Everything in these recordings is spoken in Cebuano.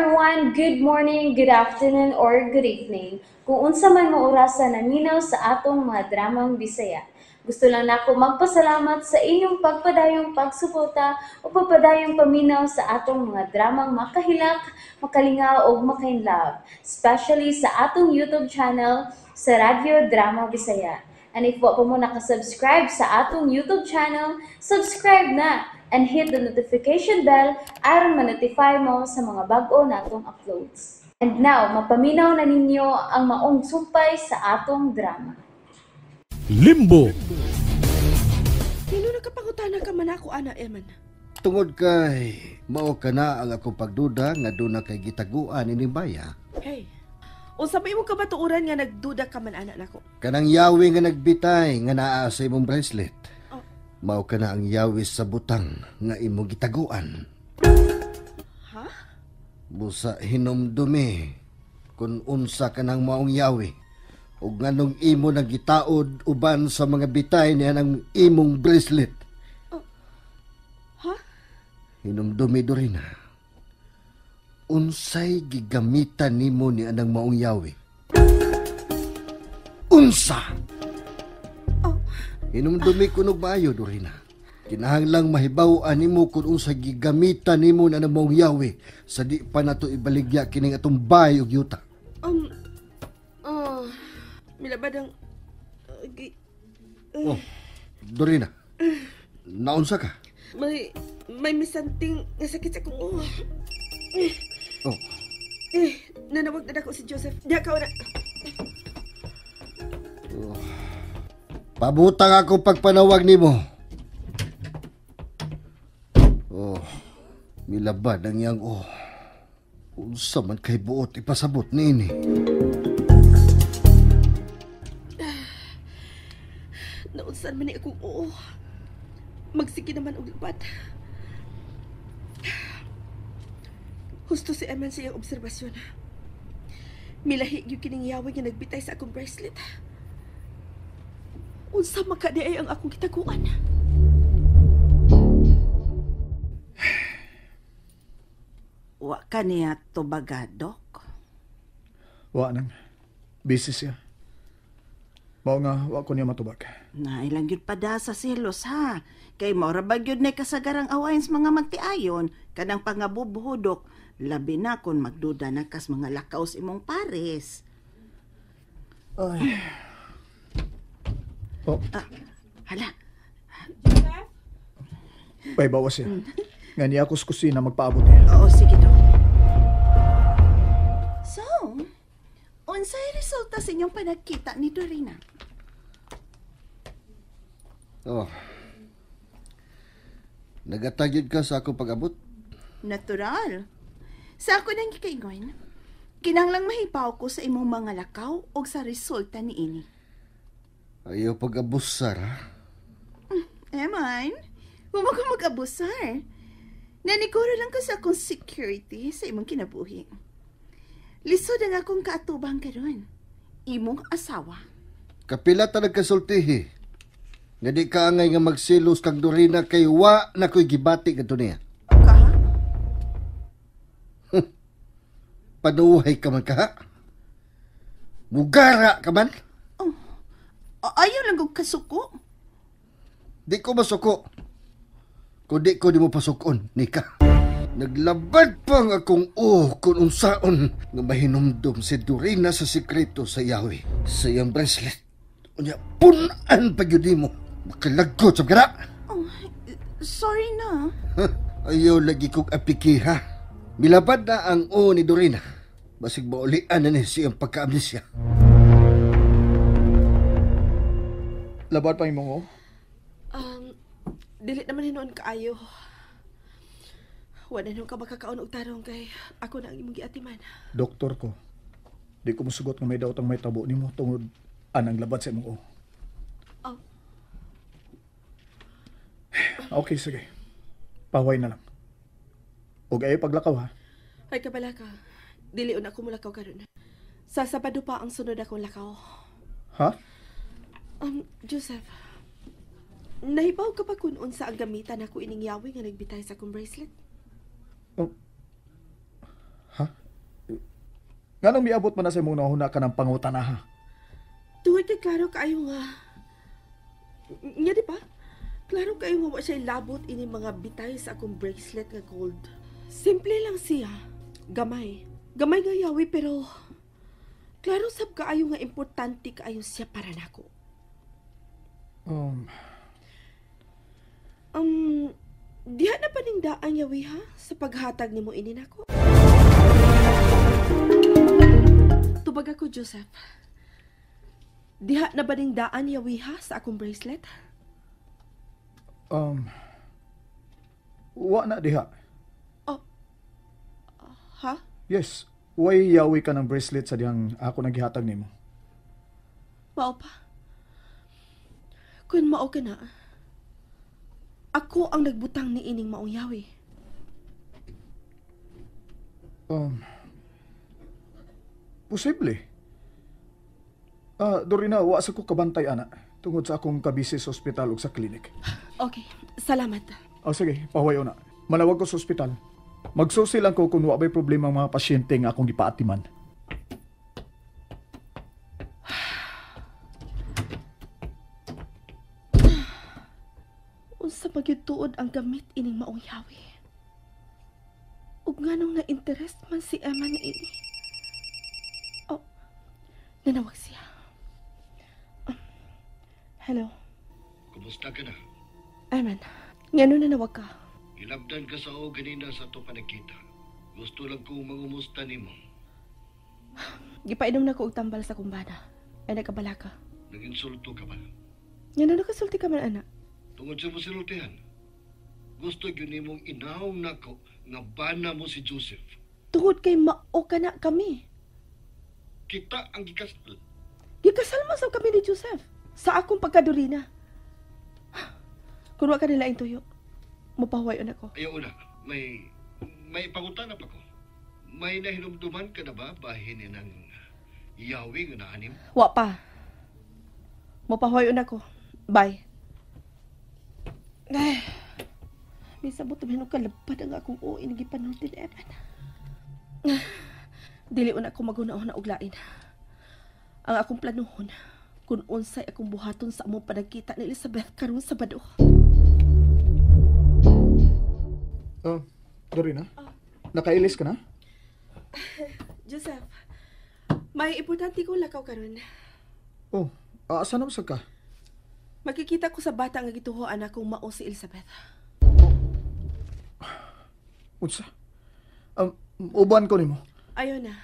Everyone! Good morning, good afternoon, or good evening. Kung unsa man mo orasa naminaw sa atong mga dramang Bisaya. Gusto lang nako magpasalamat sa inyong pagpadayong pagsuporta o pagpadayong paminaw sa atong mga dramang makahilak, makalingaw ug makainlove, especially sa atong YouTube channel sa Radyo Drama Bisaya. And if wa pa mo nakasubscribe sa atong YouTube channel, subscribe na and hit the notification bell aron ma-notify mo sa mga bag-o natong uploads. And now, mapaminaw na ninyo ang maong sumpay sa atong drama. Limbo. Sino nakapangutana ka man ako, ana, Eman? Tungod kay mao ka na ang akong pagduda nga doon na kay gitaguan ini baya. Hey, unsa ba imong kabatuoran nga nagduda ka man ana nako? Kanang yawi nga nagbitay nga naa sa imong bracelet. Oh. Mao ka na ang yawi sa butang nga imong gitaguan. Ha? Busa hinumdumi kung unsa ka nang maong yawi ug nganong imo nang gitaod uban sa mga bitay niya ng imong bracelet. Oh. Ha? Hinumdumi, Dorina. Unsay gigamitan nimo ni anang maong yawi? Unsa? Oh. Hinumdumi kunog maayo, Dorina. Kinahanglang mahibaw-an nimo kung unsa gigamitan nimo ni anang maong yawi sa di pa nato ibaligya kining atong bahay ug yuta. Milabad ang Oh, Dorina. Naunsa ka? May misanting nga sakit sa akong ulo. Oh. Eh, nanawag na ako si Joseph. Diha ka na. Oh. Pabutang ako pagpanawag nimo. Oh, milabad ang iyang oh. Unsa man kay buot ipasabot niini. Naunsan man ni akong oo. Magsige naman og lubat. Husto si Eman sa iyang obserbasyon. Milahi gyud kining yawi nga nagbitay sa akong bracelet. Unsa makadi ay ang akong gitaguan? Wa ka niya tubaga, Dok? Wa nang. Busy siya. Mao nga, wa ko niya matubag. Na, ilang yun pa da sa selos, ha? Kay maura ba yun na kasagarang awain sa mga magtiayon, kanang pangabubuhudok, labi na kung magduda na kas mga lakaos imong pares. Ay. Oh. Ah, hala. Bay, bawas siya. Nga niya ako sa kusina magpaabot niya. Oo, sige, Dok. So, unsay resulta sa inyong panagkita ni Dorina? Oh. Nagatagyod ka sa akong pag-abot? Natural. Sa ako nang gikaingon, kinahanglang mahibaw ko sa imong mga lakaw o sa resulta ni ini. Ayaw pag-abusar, ha? Eman, huwag mo mag-abusar. Naniguro lang ko sa akong security sa imong kinabuhi. Lisod ang akong kaatubang karon. Imong asawa. Kapila ta nagkasultihi. Nga di ka angay nga magsilos kang Dorina kay wa na ko'y gibati kadto niya. Ka? Panuhay ka man ka? Mugara ka man? Oh, ayaw lang kong kasuko. Di ko masuko. Kung di ko di mo pasukon, Nika. Naglabad pa ang akong kung unsaon nga mahinumdum si Dorina sa sikreto sa Yahweh. Sa iyang bracelet. Unya, punan pa yun mo. Makalagot sa gara. Oh, sorry na. Huh, ayaw lagi kong apiki, ha? Milabad na ang o ni Dorina. Basig maulian na ni siyang pagka-amnesia. Labad pa imong o? Dili naman hinuon kaayo. Wala na ka makakaon og tarong kay ako na ang imong giatiman. Doktor ko, di ko musugot nga may daot ang may tabo nimo tungod anang labad sa imong o. Oh. Okay, sige. Paway na lang. Og ay paglakaw, ha? Ay, kabala ka. Dili una ako mulakaw karon. Sa Sabado pa ang sunod akong lakaw. Ha? Joseph, nahibaw ka pa kung unsa ang gamitan ako ining yawi nga nagbitay sa akong bracelet? Oh. Ha? Nganong miabot man na sa imong nahuna ka ng pangutan ha? Tungod kay klaro kaayo nga. Nga di ba? Klaro kaayo nga wa siya labot ini mga bitay sa akong bracelet nga gold. Simple lang siya. Gamay. Gamay nga yawi pero klaro sab kaayo nga importante kaayo siya para nako. Diha na paningdaan yawi ha sa paghatag nimo ini nako. Tubag ako, Joseph. Diha na ba ning daan yawi ha sa akong bracelet? Wa na diha. Oh. Ha? Yes, way yawi ka ng bracelet sa dihang ako naghihatag nimo. Mao pa. Kun mao ka na, ako ang nagbutang ni ining maong yawi. Posible. Dorina, wa sa ko kabantay, ana. Tungod sa akong kabisi sa ospital ug sa klinik. Okay, salamat. Oh, sige, pahuwayo na. Manawag ko sa ospital. Magsusi lang ko kung wa ba'y problema ang mga pasyente nga akong gipaatiman. Unsa magyud tuod ang gamit ining maong yawi? Ug nganong na-interest man si Emma na ini? Oh, nanawag siya. Hello. Kumusta ka na? Eman, ngano nanawag ka? Ilabdan ka sa o ganina sa ato panagkita. Gusto lang kong mangumusta nimo. Gipainom na ko og tambal sa kumbana. Ay nagkabala ka. Naginsulto ka ba? Ngano nakasulti ka man, ana? Tungod sa mo sinultihan, gusto gyud nimong inawong nako nga bana mo si Joseph. Tungod kay mao ka na kami. Kita ang gikasal. Gikasal man sa kami ni Joseph. Sa akong pagkadurina. Kun wa ka nila ang tuyo, mapahuwayon ako. Ayaw na, may pangutana pa ko. May nahinumduman ka na ba bahin ng yawi nga naanim? Wa pa. Mapahuwayon ako. Bye. Ay, may sabot naman ang kalabad ang akong uin gipanulti ni Evan. Dili una ako maguna-una og lain. Ang akong planuhon, kung unsay akong buhaton sa among panagkita ni Elizabeth karon Sabado. Oh, Dorina, nakailis ka na? Joseph, may importante kong lakaw karon. Oh, asa na sa ka? Makikita ko sa bata nga gituhoan akong mao si Elizabeth. Oh. Unsa? Uban ko nimo. Ayo na.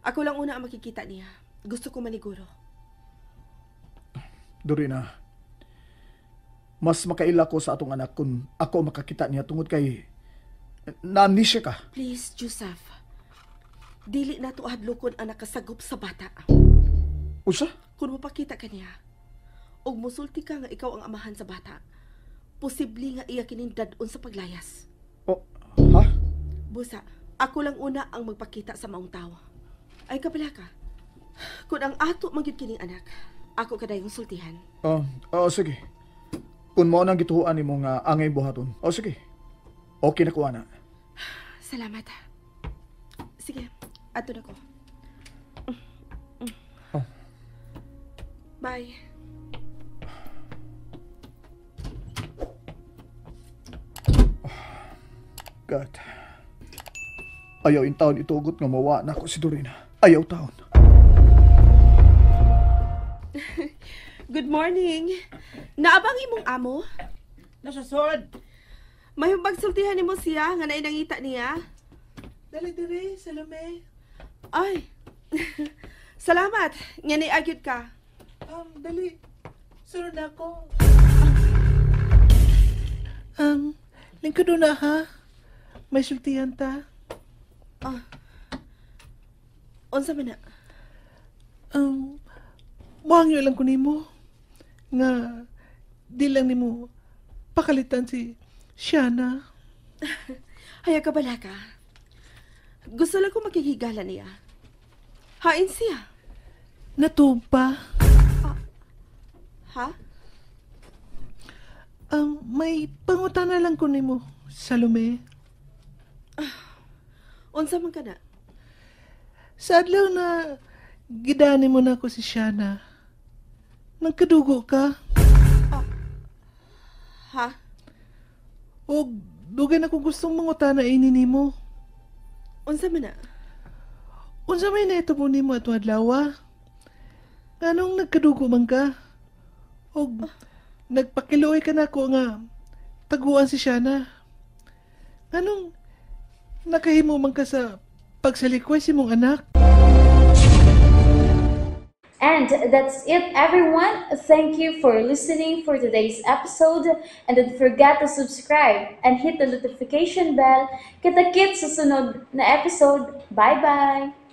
Ako lang una ang makikita niya. Gusto ko maniguro. Dorina, mas makaila ko sa atong anak kung ako makakita niya tungod kay na-amnesia ka. Please, Joseph. Dili na to hadlokon ang nakasagop sa bata. Unsa? Kung mapakita ka niya, og musulti ka nga ikaw ang amahan sa bata, posible nga iya kining dad-on sa paglayas. Oh, ha? Busa, ako lang una ang magpakita sa maong tawo. Ay kapala ka. Kung ang ato magyud kining anak, ako kadayong sultihan. Oh, sige. Kung mao nang gituoan nimo nga angay buhaton. Oh, sige. Okay na ko ana. Salamat. Sige, ato na ko. Oh. Bye. God. Ayaw in taon itugot nga mawa na ako si Dorina. Ayaw taon. Good morning. Naabang imong amo? Nasa sod. May pagsultihan nimo siya nga nainangita niya. Dali diri, Salome. Ay. Salamat. Nga niagyod ka. Dali. Sunod na ako. Lingkod na ha. May sultihan ta. Ah. Unsa man na? Muhangyo lang ko nimo nga di lang nimo pakalitan si Shana. Haya ka bala ka. Gusto lang ko makikigala niya. Hain siya. Natumpa. Ha? May pangutana lang ko nimo, Salome. Unsa man ka na? Sa adlaw na gidani mo na ako si Shana. Nagkadugo ka. Ha? Og dugay na ko gustong mangutana ini nimo. Unsa man na? Unsa may nahitabo nimo atong adlaw? Nganong nagkadugo man ka? Og nagpakiluoy ka nako nga taguan si Shana. Nganong nakahimo man ka sa pagsalikway sa imong anak? And that's it, everyone. Thank you for listening for today's episode. And don't forget to subscribe and hit the notification bell. Kita-kits sa sunod na episode. Bye-bye!